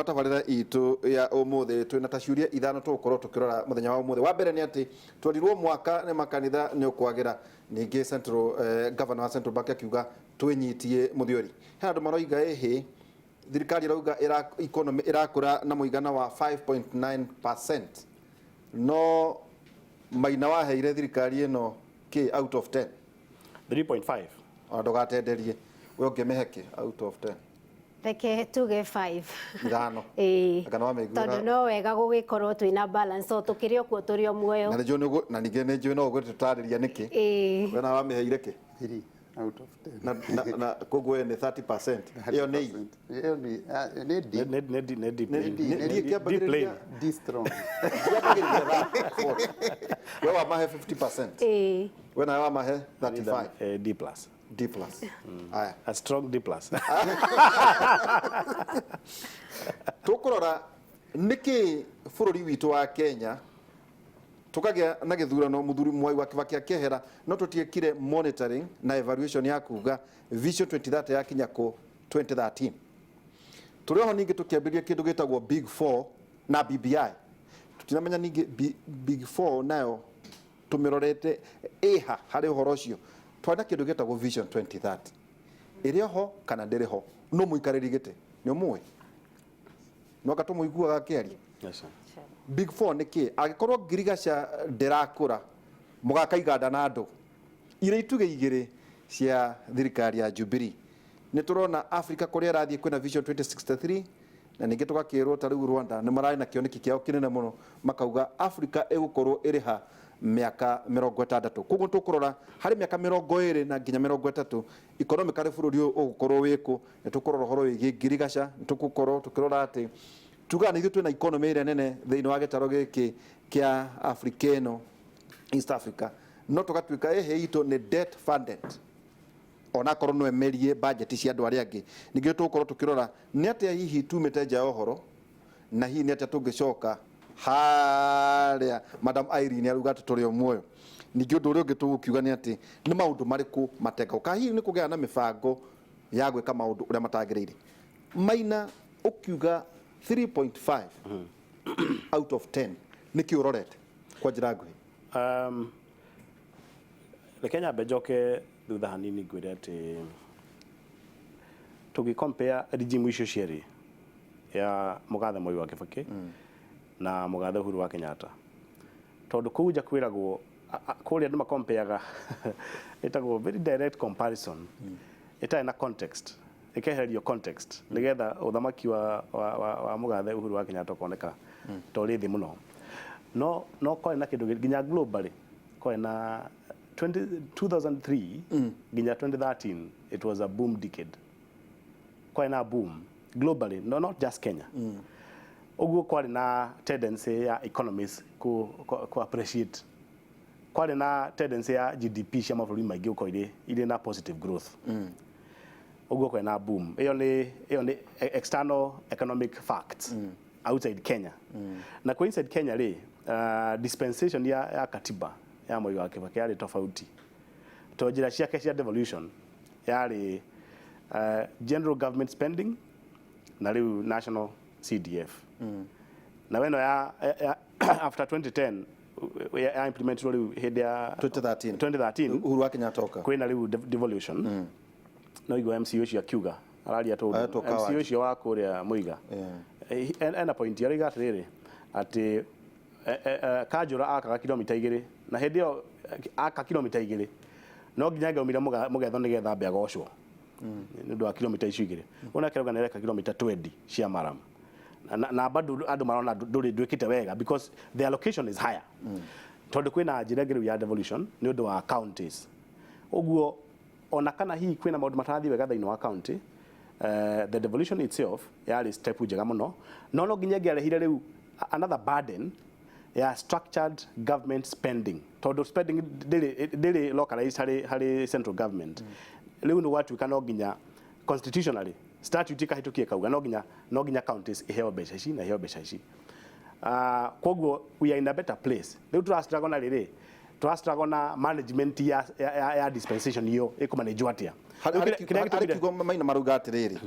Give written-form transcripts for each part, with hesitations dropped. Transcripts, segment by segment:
Tabarĩra itũ ya ũmũthĩ twĩna ta ciũria ithano tũgũkorwo tũkĩrora mũthenya wa ũmũthĩ. Wa mbere nĩ atĩ twerirwo mwaka nĩ makanitha nĩ ũkwagĩra, ningĩ Central, governor wa Central Bank akiuga twĩnyitie mũthiori. He andũ maroiga ĩhĩ thirikari ĩrauga economy ĩrakũra na mũigana wa 5.9%, no Maina waheire thirikari ĩno kĩ out of 10? 3.5. Ona ndũgatenderie we ũngĩmĩhe kĩ out of 10? Reke tuge 5. Ithano. Ĩĩ. Anga nĩwamĩiguĩra? Tondũ no wega gũgĩkorwo twĩna balance o tũkĩrĩ o kuo tũrĩ o muoyo. Na nĩnjũĩ nĩũgũ, na ningĩ nĩnjũĩ no ũgũtũtarĩria nĩkĩ. Ĩĩ. We nawe wamĩheire kĩ? 3 out of 10. Na koguo ĩyo nĩ 30%. Ĩyo nĩ I? Ĩyo nĩ ah, nĩ D. Nĩ D Nĩ plain. D, nĩ D D ĩkĩambagĩrĩria plain. D strong. Ĩkĩambagĩrĩria that 40. We wamahe 50%. Ĩĩ. We nawe wamahe 35. D plus. D plus. Aya. A strong D plus. Tũkũrora nĩkĩ bũrũri witũ wa Kenya tũkagĩa na gĩthurano mũthuri Mwai wa Kibaki akĩehera no tũtiekire monitoring na evaluation ya kuga Vision 2030 yakinya kũ 2013. Tũrĩ oho ningĩ tũkĩambĩrĩria kĩndũ gĩtagwo Big Four na BBI. Tũtinamenya ningĩ Big Four nayo tũmĩrorete ĩha harĩ ũhoro ũcio. Twarĩ na kĩndũ gĩtagwo Vision 2030. Ĩrĩ oho kana ndĩrĩ ho? Nũ mũikarĩri gĩtĩ? Nĩ ũmũĩ? No anga tũmũiguaga akĩaria? Yes, sir. Big Four nĩ kĩ? Angĩkorwo ngirigaca ndĩrakũra, mũgaka iganda na andũ. Irĩ itugĩ igĩrĩ cia thirikari ya Jubilee. Nĩ tũrona Africa kũrĩa ĩrathiĩ kwĩna Vision 2063 na ningĩ tũgakĩrwo ta rĩu Rwanda nĩ mararĩ na kĩoneki kĩao kĩnene mũno makauga Africa ĩgũkorwo ĩrĩ ha mĩaka 60. Koguo tũkũrora harĩ mĩaka 20 na nginya 30 economically bũrũri ũyũ ũgũkorwo wĩkũ. Nĩ tũkũrora ũhoro wĩgiĩ ngirigaca, nĩ tũgũkorwo tũkĩrora atĩ tugaga nĩ ithuĩ twĩna economy ĩrĩa nene thĩinĩ wa gĩtaro gĩkĩ kĩa Africa ĩno, East Africa, no tũgatuĩka ĩhĩ itũ nĩ debt funded onakorwo no emerie budget cia andũ arĩa angĩ. Ningĩ tũgũkorwo tũkĩrora nĩ atĩa hihi tumĩte nja ya ũhoro na hihi nĩ atĩa tũngĩcoka harĩa Madam Irene arauga atĩ tũrĩ o muoyo. Ningĩ ũndũ ũrĩa ũngĩ tũgũkiuga nĩ atĩ nĩ maũndũ marĩkũ matekagwo, kana hihi nĩ kũgĩa na mĩbango ya gwĩka maũndũ ũrĩa matagĩrĩire. Maina ũkiuga 3.5 out of 10 nĩkĩ ũrorete kwa njĩra nguhĩ? Reke nyambe njoke thutha hanini ngwĩre atĩ tũgĩ compare regime icio cierĩ ya mũgathe Moi wa Kibaki na mũgathe Uhuru wa Kenyatta, tondũ kũu nja kwĩragwo kũrĩa andũ makompeaga ĩtagwo very direct comparison ĩtarĩ na context, ĩkehererio context nĩgetha ũthamaki wa mũgathe Uhuru wa Kenyatta ũkoneka ta ũrĩ thĩ mũno. No kwarĩ na kĩndũ nginya globally kwarĩ na 2003 nginya 2013, it was a boom decade. Kwarĩ na boom globally, no not just Kenya. Ũguo kwarĩ na tendency ya economies ku appreciate, kwarĩ na tendency ya GDP cia mabũrũri maingĩ gũkorwo irĩ na positive growth. Ũguo kwarĩ na boom. Ĩyo nĩ external economic facts outside Kenya. Na kwa inside Kenya rĩ, dispensation ya katiba ya Moi wa Kibaki yarĩ tofauti, to njĩra ciake cia devolution yarĩ general government spending na rĩu national CDF. Na weno ya after 2010 ya implementirwo rĩu hĩndĩ ya 2013. 2013. Uhuru wa Kenyatta oka. Kwĩna rĩu devolution. No igua MC ũcio akiuga araria tondũ Aretwo MC Kawaji. ũcio wa kũrĩa Mũiga ena point arauga atĩrĩrĩ atĩ Kanjũra akaga kilomita 2 na hĩndĩ ĩyo aka kilomita 2 no nginya angeumire mũgetho nĩgetha ambe agocwo nĩ ũndũ wa kilomita icio igĩrĩ. Ũyũ nake arauga nĩareka kilomita 20 cia maram na bado andũ marona ndũrĩ ndwĩkĩte wega because the allocation is higher, tondũ kwĩna njĩra ĩngĩ rĩu ya devolution nĩ ũndũ wa counties. Ũguo ona kana hihi kwĩna maũndũ matarathiĩ wega thĩinĩ wa county, the devolution itself yarĩ step njega mũno, no nginya ĩngĩarehire rĩu another burden ya structured government spending, tondũ spending ndĩrĩ localized harĩ central government. Rĩu nĩ gwatuĩka no nginya constitutionally statute ĩkahĩtũkia ĩkauga no nginya counties iheo mbeca ici na iheo mbeca ici. Koguo we are in a better place. Rĩu tũrastruggle na rĩrĩ tũrastruggle na management ya dispensation iyo ĩkũmanĩnjwo atĩa. Rĩu Harĩ kĩrĩa harĩ gĩtũmire kiugo Maina marauga atĩrĩrĩ,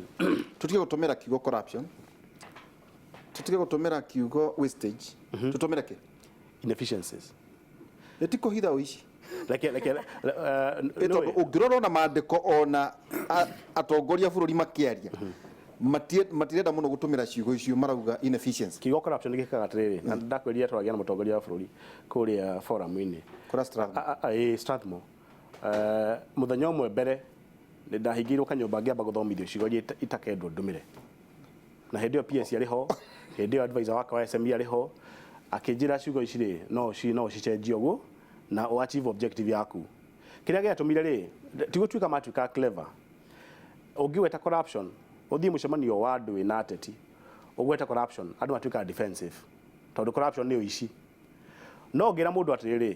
tũtige gũtũmĩra kiugo corruption. Tutige gũtũmĩra kiugo wastage, tũtũmĩre kĩ? Inefficiencies. Nĩ ti kũhitha ũici? Like Ĩ tondũ ũngĩrora ona maandĩko ona atongoria a bũrũri makĩaria, matirenda mũno gũtũmĩra ciugo icio, marauga inefficiency. Kiugo corruption gĩkaga atĩrĩrĩ, na ndakwĩrire twaragia na mũtongoria wa bũrũri kũrĩa forum-inĩ. Kũrĩa Strathmore. Ĩ Strathmore. Mũthenya ũmwe mbere nĩ ndahingĩirwo kanyũmba ngĩamba gũthomithio ciugo iria itakendwo ndũmĩre, na hĩndĩ ĩyo PS arĩ ho, hĩndĩ ĩyo advisor wakwa wa SME arĩ ho, akĩnjĩra ciugo ici rĩ, no ũcicenjie ũguo na ũ achieve objective yaku. Kĩrĩa gĩatũmire rĩ, ti gũtuĩka matuĩka clever. Ũngĩgweta corruption, ũthiĩ mũcemanio wa andũ wĩna ateti, ũgwete corruption, andũ matuĩkaga defensive, tondũ corruption nĩ ũici. No ũngĩra mũndũ atĩrĩrĩ,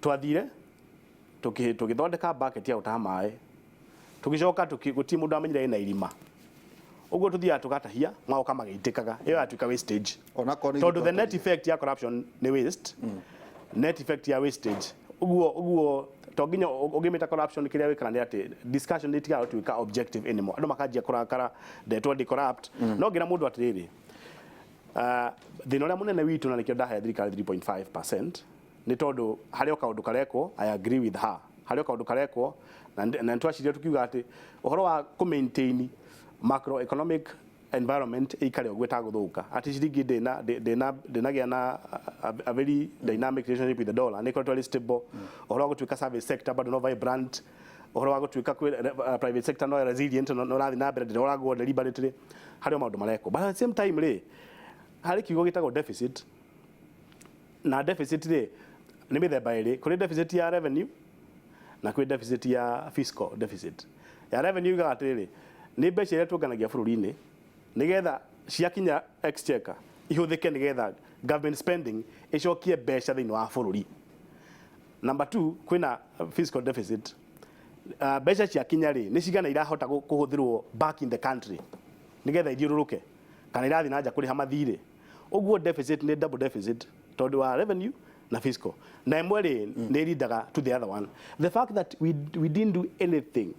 twathire tũgĩthondeka bucket ya gũtaha maĩ, tũgĩcoka gũtirĩ mũndũ amenyire ĩna irima, ũguo tũthiaga tũgatahia, magoka magĩitĩkaga, ĩyo yatuĩka wastage. Onakorwo nĩ Tondũ the net effect ya corruption nĩ waste, net effect ya wastage. Ũguo to nginya ũngĩmĩta corruption. Kĩrĩa wĩkaga nĩ atĩ discussion nĩ itigaga gũtuĩka objective anymore, andũ makanjia kũrakara ndetwo ndi corrupt. No ngĩra mũndũ atĩrĩrĩ, thĩna ũrĩa mũnene witũ, na nĩkĩo ndahe thirikari 3.5%, nĩ tondũ harĩ o kaũndũ karekwo. I agree with her, harĩ o kaũndũ karekwo, na nĩtwacirie tukiuga atĩ ũhoro wa kũ maintain macroeconomic environment ĩikare ũguo ĩtagũthũka, atĩ ciringi ndĩnagĩa na a very dynamic relationship with the dollar, nĩ ĩkoretwo ĩrĩ stable. Ũhoro wa gũtuĩka service sector bado no vibrant, ũhoro wa gũtuĩka kwĩ private sector no resilient, no ũrathiĩ na mbere, ndĩroragwo deliberately, harĩ o maũndũ marekwo. But at the same time rĩ, harĩ kiugo gĩtagwo deficit, na deficit rĩ nĩ mĩthemba ĩrĩ: kũrĩ deficit ya revenue na kwĩ deficit ya fiscal. Deficit ya revenue yugaga atĩrĩrĩ, nĩ mbeca iria tuonganagia bũrũri-inĩ nĩgetha ciakinya exchequer ihũthĩke nĩgetha government spending ĩcokie mbeca thĩinĩ wa bũrũri. Number two, kwĩna fiscal deficit. Mbeca ciakinya rĩ, nĩ cigana irahota kũhũthĩrwo back in the country nĩgetha ithiũrũrũke, kana irathiĩ na nja kũrĩha mathirĩ? Ũguo deficit nĩ double deficit, tondũ wa revenue na fiscal, na ĩmwe rĩ nĩ ĩrindaga to the other one. The fact that we didn't do anything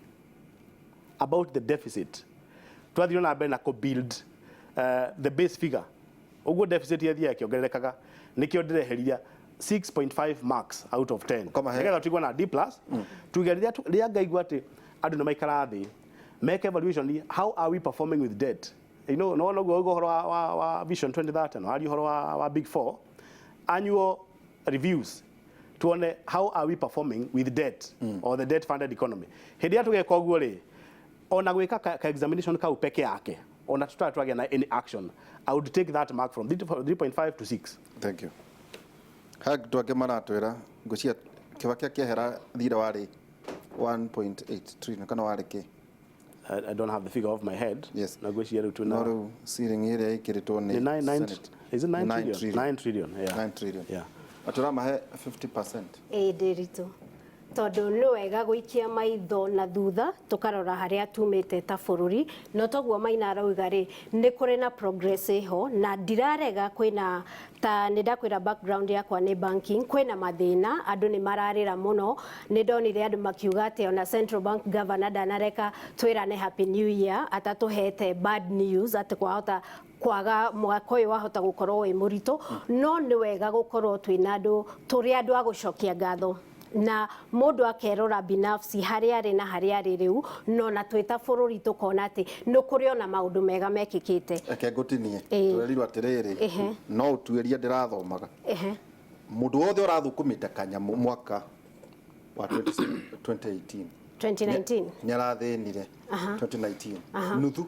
about the deficit, twathire na mbere na kũ build the base figure, ũguo deficit yathiaga ĩkĩongererekaga. Nĩkĩo ndĩreheria 6.5 marks out of 10, nĩgetha tũigua na D plus. Tuge rĩrĩa ngaigua atĩ andũ nĩ maikara thĩ make evaluation, how are we performing with debt? No noguo ũhoro wa Vision 2030, no hari ũhoro wa Big Four annual reviews, tuone how are we performing with debt or the debt funded economy. Hĩndĩ ĩrĩa tũgeka ũguo rĩ, ona gwĩka ka examination kau peke yake, ona tũtarĩ twagĩa na any action, I would take that mark from 3.5 to 6. Thank you. Ha andũ angĩ maratwĩra ngũcia Kibaki akĩehera thirĩ warĩ 1.8 trillion kana warĩ kĩ? I don't have the figure off my head. Yes. Na ngwĩciria rĩu twĩna No rĩu ceiling ĩrĩa ĩkĩrĩtwo nĩ Nĩ 9 Senate. Is it 9 Nine trillion? 9 trillion, yeah. 9 trillion. Yeah. Atĩ ũramahe 50%? Ĩĩ, ndĩritũ, tondũ nĩ wega gũikia maitho na thutha tũkarora harĩa tumĩte ta bũrũri. No toguo Maina arauga rĩ, nĩ kũrĩ na progress ĩho, na ndirarega kwĩna ta nĩ ndakwĩra background yakwa nĩ banking, kwĩna mathĩna, andũ nĩ mararĩra mũno. Nĩ ndonire andũ makiuga atĩ ona Central Bank governor ndanareka twĩrane Happy New Year atatũhete bad news, atĩ kwahota kwaga mwaka ũyũ wahota gũkorwo wĩ mũritũ. No nĩ wega gũkorwo twĩna andũ, tũrĩ andũ a gũcokia ngatho, na mũndũ akerora binafsi harĩa arĩ na harĩa arĩ rĩu, no na twĩ ta bũrũri tũkona atĩ nĩ kũrĩ ona maũndũ mega mekĩkĩte. Reke ngũtinie. Tũrerirwo atĩrĩrĩ, no ũtuĩria ndĩrathomaga, mũndũ wothe ũrathũkũmĩte kanyamũ mwaka wa 2018, 2019. Nĩ arathĩnire 2019 nuthu.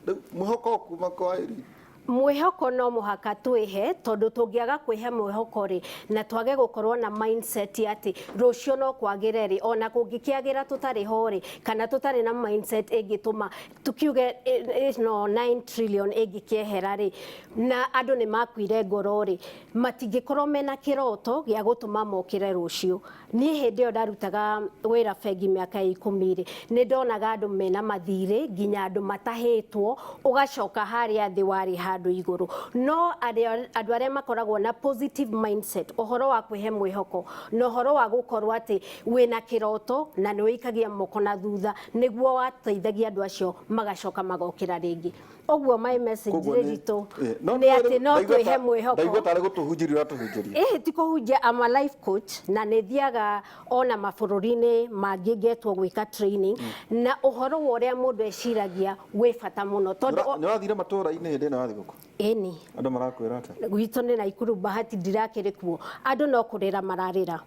Rĩu mwĩhoko kuma kwa Irene? Mwĩhoko no mũhaka twĩhe, tondũ tũngĩaga kwĩhe mwĩhoko rĩ, na twage gũkorwo na mindset ya atĩ rũciũ no kwagĩre rĩ, ona kũngĩkĩagĩra tũtarĩ ho rĩ, kana tũtarĩ na mindset ĩngĩtũma tukiuge ĩno 9 trillion ĩngĩkĩehera rĩ, na andũ nĩ makuire ngoro rĩ, matingĩkorwo mena kĩroto gĩa gũtũma mokĩre rũciũ. Niĩ hĩndĩ ĩyo ndarutaga wĩra bengi mĩaka ya 10 rĩ, nĩ ndonaga andũ mena mathirĩ, nginya andũ matahĩtwo, ũgacoka harĩa thĩ warĩ handũ igũrũ. No andũ arĩa makoragwo na positive mindset, ũhoro wa kwĩhe mwĩhoko na ũhoro wa gũkorwo atĩ wĩna kĩroto na nĩ wĩikagia moko na thutha, nĩguo wateithagia andũ acio magacoka magokĩra rĩngĩ. Ũguo my message Koguo nĩ- rĩritũ Eh, no nĩ atĩ no ndaigua twĩhe ndaigua mwĩhoko. tarĩ gũtũhunjĩria ũratũhunjĩria. Ĩhĩ, ti kũhunjia, I'm a life coach na nĩ thiaga ona mabũrũri-inĩ mangĩ ngetwo gwĩka training na ũhoro wa ũrĩa mũndũ eciragia wĩ bata mũno tondũ Nĩ ũrathire matũũra-inĩ hĩndĩ ĩno ya thigũkũ? Ĩni. Andũ marakwĩra atĩa? Gwitũ nĩ Naikuru, Bahati ndirakĩrĩ kuo, andũ no kũrĩra mararĩra.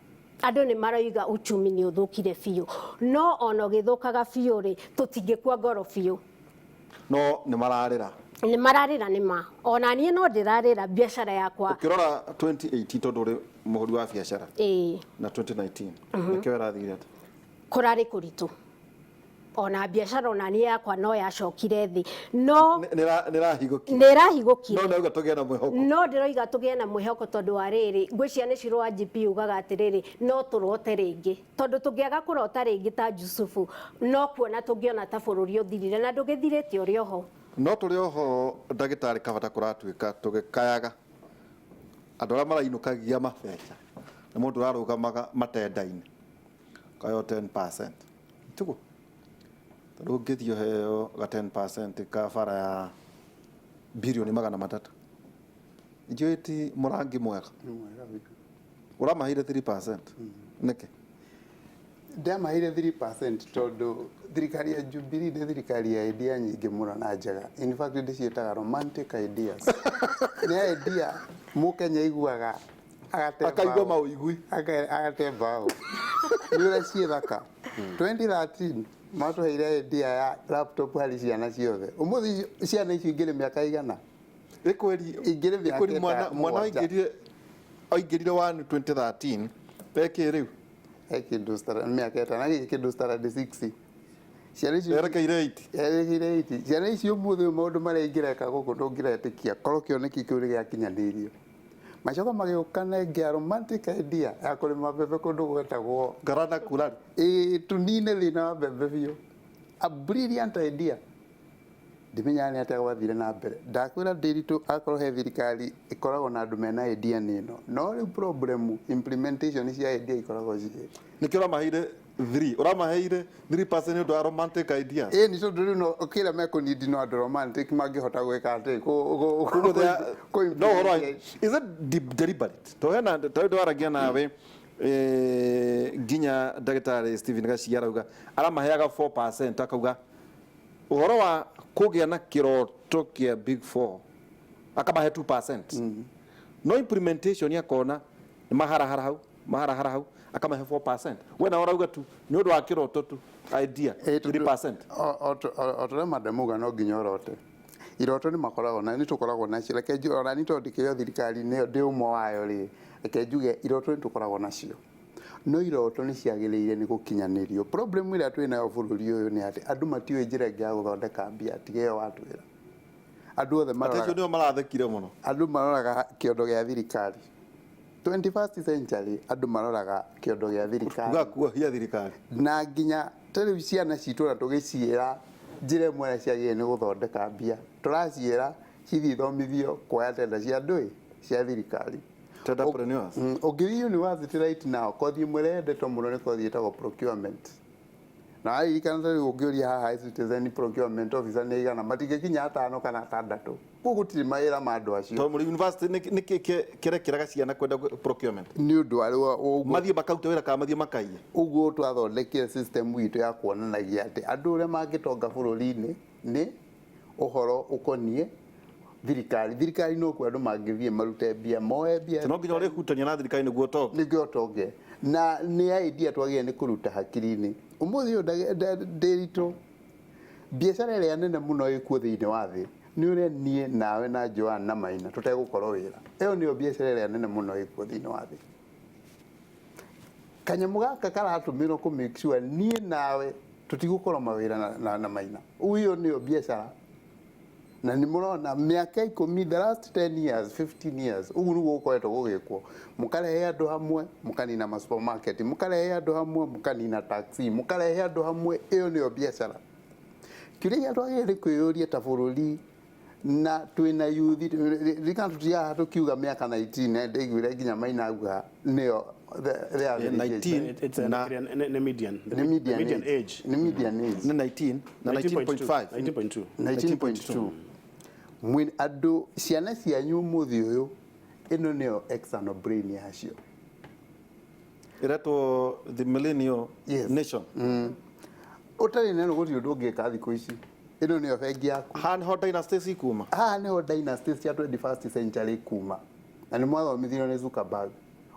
Andũ nĩ maroiga uchumi nĩ ũthũkire biũ, no ona ũgĩthũkaga biũ rĩ, tũtingĩkua ngoro biũ. No nĩ mararĩra. Nĩ mararĩra, nĩ ma ona niĩ no ndĩrarĩra biacara yakwa. Ũkĩrora 2018, tondũ ũrĩ mũhũri wa biacara, ĩĩ na 2019, nĩkĩo ĩrathire atĩa? Kũrarĩ kũritũ, ona biacara ona niĩ yakwa no yacokire thĩ, no Nĩ ĩrahingũkire. Nĩ ĩrahingũkire. No ndauga tũgĩe na mwĩhoko. No ndĩroiga tũgĩe na mwĩhoko, tondũ wa rĩrĩ, ngwĩciria nĩ Shiro wa GP ugaga atĩrĩrĩ, no tũrote rĩngĩ, tondũ tũngĩaga kũrota rĩngĩ ta Jusufu, no kuona tũngĩona ta bũrũri ũthirire na ndũgĩthirĩte ũrĩ oho. No tũrĩ oho, ndagĩtarĩ Kabata, kũratuĩka tũgĩkayaga andũ arĩa marainũkagia mabeca nĩ mũndũ ũrarũgamaga matenda-inĩ kayo 10%, tiguo? Tondũ ũngĩthiĩ ũheo ga 10% ka bara ya 300 birioni njũĩ ti mũrangi mwega. Nĩ mwega biũ. Ũramaheire 3% nĩkĩ? Ndamaheire 3% tondũ thirikari ya Jubilee nĩ thirikari ya idea nyingĩ mũno na njega. In fact, ndĩciĩtaga romantic ideas. Nĩ idea mũkenya aiguaga agate Akaigua mbaũ. Maũigui. Agate mbaũ nĩ ũrĩa ciĩ thaka. 2013 matũheire idea ya laptop harĩ ciana ciothe. Ũmũthĩ ciana icio ingĩrĩ mĩaka igana? Ĩkweri. Ingĩrĩ mĩaka Ĩkweri mwana mwana mũgwanja. aingĩrire one 2013 ekĩ rĩu? He kĩndũ mĩaka 5 gĩkĩ kĩndũ standard 6 ciana icio. Erekeire 8. Erekeire 8. Ciana icio ũmũthĩ ũyũ maũndũ marĩa ingĩreka gũkũ ndũngĩretĩkia korwo kĩoneki kĩu nĩ gĩakinyanĩirio. Macoka magĩũka na ĩngĩ ya romantic idea ya kũrĩma mbembe kũndũ gwetagwo Ngarana Kulari. Ĩĩ, tunine thĩna wa mbembe biũ. A brilliant idea. Ndimenyaga nĩ atĩa gwathire na mbere. Ndakwĩra ndĩritũ, akorwo he thirikari ĩkoragwo na andũ mena idea nĩ ĩno, no rĩu problem implementation cia idea ikoragwo ciĩ Nĩkĩo ũramaheire 3, ũramaheire 3% nĩ ũndũ wa romantic ideas. Ĩĩ, nĩ tondũ rĩu no kĩrĩa mekũnindi no andũ romantic mangĩhota gwĩka atĩ Koguo no ũhoro kũ is it deliberate? To hena to ndwaragia nawe nginya ndagĩtarĩ Stephen Gacia arauga aramaheaga 4%, akauga ũhoro wa kũgĩa na kĩroto kĩa big four akamahe 2%, no implementation akona nĩ maharahara hau, maharahara hau, akamahe 4%. We nawe ũrauga tu nĩ ũndũ wa kĩroto tu, idea, 3%. O tũrĩa madamuga, no nginya ũrote iroto nĩ makoragwo na nĩ tũkoragwo nacio. Reke njuge ona niĩ tondũ ndikĩrĩ o thirikari-inĩ ĩyo, ndĩ ũmwe wayo rĩ, reke njuge iroto nĩ tũkoragwo nacio, no iroto nĩ ciagĩrĩire nĩ gũkinyanĩrio. Problem ĩrĩa twĩ nayo bũrũri ũyũ nĩ atĩ andũ matiũĩ njĩra ĩngĩ ya gũthondeka mbia tiga ĩyo watwĩra. Andũ othe Atĩ maroraga acio nĩo marathekire mũno. Andũ maroraga kĩondo gĩa thirikari. 21st century, andũ maroraga kĩondo gĩa thirikari. Kuga kuohia thirikari. Na nginya ta rĩu ciana citũ na tũgĩciĩra njĩra ĩmwe ĩrĩa ciagĩrĩire nĩ gũthondeka mbia, tũraciĩra cithiĩ ithomithio kuoya tenda cia ndũĩ cia thirikari. Tenderpreneurs. Ũngĩthiĩ university right now, kothi ĩmwe ĩrĩa yendetwo mũno nĩ kothi ĩtagwo procurement. Na waririkana ta rĩu ũngĩũria haha Citizen procurement officer nĩ igana, matingĩkinya atano kana atandatũ. Koguo gũtirĩ mawĩra ma andũ acio. Tondũ mũrĩ university nĩ kĩ kĩrekĩraga ciana kwenda procurement? Nĩ ũndũ wa rĩu ũguo. Mathiĩ makaruta wĩra kana mathiĩ makaiye? Ũguo twathondekire system itũ ya kuonanagia atĩ andũ ũrĩa mangĩtonga bũrũri-inĩ nĩ ũhoro ũkoniĩ thirikari. Thirikari no kuo andũ mangĩthiĩ marute mbia, moe mbia. No nginya ũrĩhutania na thirikari nĩguo ũtonge. Nĩguo ũtonge. Na nĩ idea twagĩrĩire nĩ kũruta hakiri-inĩ. Ũmũthĩ ũyũ ndĩritũ, biacara ĩrĩa nene mũno ĩkuo thĩinĩ wa thĩ nĩ ũrĩa niĩ nawe na Joan na Maina tũtegũkorwo wĩra. Ĩyo nĩyo biacara ĩrĩa nene mũno ĩkuo thĩinĩ wa thĩ. Kanyamũ gaka karatũmĩrwo kũ make sure niĩ nawe tũtigũkorwo mawĩra na Maina. Ũyũ nĩyo biacara. Na nĩ mũrona mĩaka 10, the last 10 years, 15 years, ũguo nĩguo gũkoretwo gũgĩkwo. Mũkarehe andũ hamwe, mũkanina ma supermarket, mũkarehe andũ hamwe, mũkanina taxi, mũkarehe andũ hamwe. Ĩyo nĩyo biacara. Kĩũria kĩrĩa twagĩrĩire nĩ kwĩyũria ta bũrũri na twĩna youth, ririkana tũtiaha tũkiuga mĩaka 19, na ndaiguire nginya Maina auga nĩyo the average age. 19. It's a, nĩ median. The Nĩ median median age. Nĩ median age. Nĩ 19 na 19.5. 19.2. 19.2. Mwĩ andũ ciana cianyu ũmũthĩ ũyũ, ĩno nĩyo external brain yacio. Ĩretwo the millennial Yes. nation. Ũtarĩ na ĩno gũtirĩ ũndũ ũngĩka thikũ ici. Ĩno nĩyo bengi yaku. Haha nĩho dynasty cikuma. Haha nĩho dynasty cia 21st century kuma, na nĩ mwathomithirio nĩ Zuckerberg.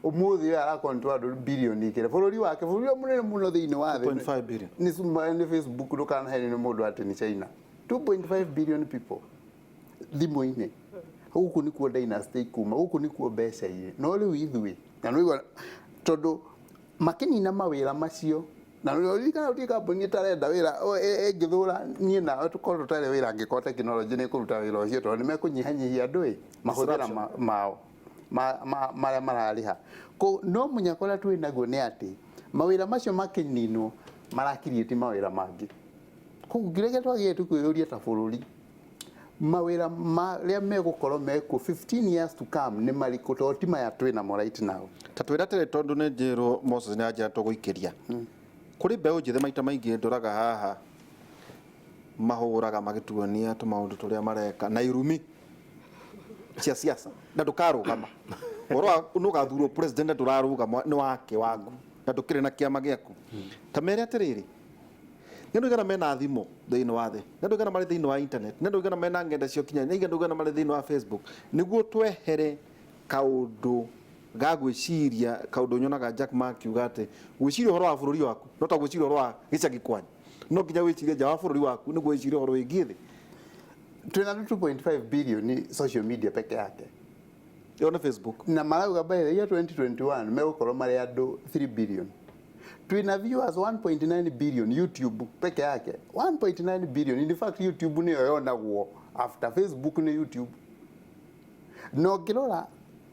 Ũmũthĩ ũyũ aracontrol andũ bilioni 2, bũrũri wake, bũrũri ũrĩa mũnene mũno thĩinĩ wa thĩ. 2.5 billion. Nĩ Facebook, ndũkanaherio nĩ mũndũ atĩ nĩ China. 2.5 billion people thimũ-inĩ. Gũkũ nĩkuo dynasty kuma, gũkũ nĩkuo mbeca irĩ. No rĩu ithuĩ na nĩwaigua tondũ makĩnina mawĩra macio, na ririkana gũtirĩ kambuni ĩtarenda wĩra ĩngĩthũra niĩ nawe tũkorwo tũtarĩ wĩra angĩkorwo tekinoronjĩ nĩ ĩkũruta wĩra ũcio, tondũ nĩ mekũnyihanyihia andũ ĩ mahũthĩra mao marĩa mararĩha. No mũnyaka ũrĩa twĩ naguo nĩ atĩ mawĩra macio makĩninwo marakiriĩti mawĩra mangĩ. Koguo kĩrĩa twagĩrĩire tũkwĩyũria ta bũrũri, mawĩra marĩa megũkorwo mekuo 15 years to come nĩ marĩkũ, tondũ ti maya twĩ namo right now. Ta twĩra atĩrĩ, tondũ nĩ njĩrwo Moses nĩ anjĩra tũgũikĩria kũrĩ mbeũ njĩthĩ, maita maingĩ ndoraga haha mahũraga magĩtuonia tũmaũndũ tũrĩa mareka na irumi cia siasa, na ndũkarũgama ũhoro wa nĩ ũgathurwo president, na ndũrarũgama nĩ wake waku na ndũkĩrĩ na kĩama gĩaku. Ta mere atĩrĩrĩ, nĩ andũ aigana mena thimũ thĩinĩ wa thĩ, nĩ andũ aigana marĩ thĩinĩ wa internet, nĩ andũ aigana mena ng'enda cia ũkinyanĩria, nĩ andũ aigana marĩ thĩinĩ wa Facebook, nĩguo twehere kaũndũ ga gwĩciria kaũndũ nyonaga Jack Ma akiuga atĩ gwĩciria ũhoro wa bũrũri waku no ta gwĩciria ũhoro wa gĩcagi kwanyu, no nginya wĩcirie nja wa bũrũri waku nĩguo wĩcirie ũhoro wĩgiĩ thĩ. Twĩna 2.5 billion social media peke yake. Ĩyo nĩ Facebook. Na marauga by the year 2021 megũkorwo marĩ andũ 3 billion. Twĩna viewers 1.9 billion YouTube peke yake, 1.9 billion. In fact, YouTube nĩyo yonagwo after Facebook, nĩ YouTube. Na ũngĩrora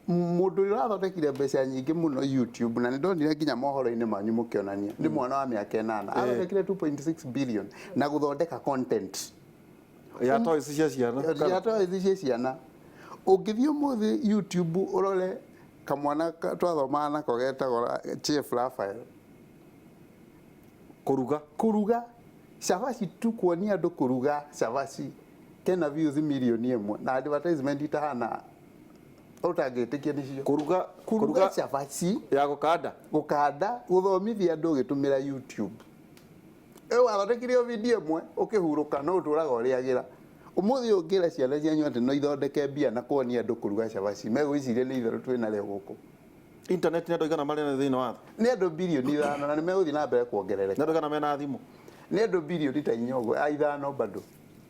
mũndũ ũrĩa ũrathondekire mbeca nyingĩ mũno YouTube, na nĩ ndonire nginya mohoro-inĩ manyu mũkĩonania, nĩ mwana wa mĩaka 8, athondekire 2.6 billion na gũthondeka content ya toys cia ciana. Ya toys cia ciana. Ũngĩthiĩ ũmũthĩ YouTube ũrore kamwana twathomaga nako getagwo Chief Raphael. Kũruga. Kũruga cabaci tu, kuonia andũ kũruga cabaci, kena views 1 million na advertisement itahana ũtangĩtĩkia nĩcio. Kũruga. Kũruga cabaci. Ya gũkanda. Gũkanda, gũthomithia andũ ũgĩtũmĩra YouTube. Ĩ wathondekire o video ĩmwe ũkĩhurũka, no ũtũraga ũrĩagĩra. Ũmũthĩ ũngĩra ciana cianyu atĩ no ithondeke mbia na kuonia andũ kũruga cabaci, megwĩciria nĩ itherũ twĩ narĩo gũkũ. Internet nĩ andũ aigana marĩ na thĩinĩ wa thĩ? Nĩ andũ 5 bilioni na nĩ megũthiĩ na mbere kuongerereka. Nĩ andũ aigana mena thimũ? Nĩ andũ 4 bilioni ũguo, a 5 bado,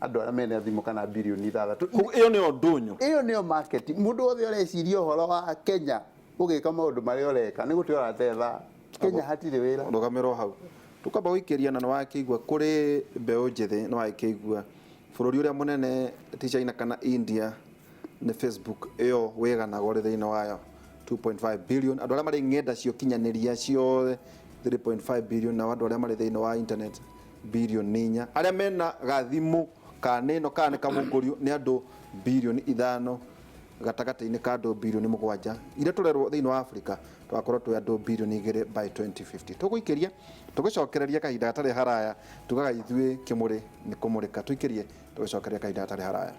andũ arĩa mena thimũ kana 6 bilioni. Koguo ĩyo nĩyo ndũnyũ. Ĩyo nĩyo market. Mũndũ wothe ũreciria ũhoro wa Kenya ũgĩka maũndũ marĩa ũreka nĩ gũte ũratetha Kenya, hatirĩ wĩra. Rũgamĩrwo hau, tũkamba gũikĩria na nĩ wakĩigua kũrĩ mbeũ njĩthĩ, nĩ wakĩigua bũrũri ũrĩa mũnene ti China kana India, nĩ Facebook ĩyo wĩganaga ũrĩ thĩinĩ wayo 2.5 billion, andũ arĩa marĩ ng'enda cia ũkinyanĩria ciothe 3.5 billion, nao andũ arĩa marĩ thĩinĩ wa internet 4 bilioni, arĩa mena gathimũ ka nĩno kana nĩ kamũngũriũ nĩ andũ 5 bilioni gatagatĩ-inĩ ka andũ 7 bilioni iria tũrerwo thĩinĩ wa Africa tũgakorwo twĩ andũ 2 bilioni by 2050. Tũgũikĩria tũgĩcokereria kahinda gatarĩ haraya. Tugaga ithuĩ kĩmũrĩ nĩ kũmũrĩka. Tũikĩrie tũgĩcokereria kahinda gatarĩ haraya.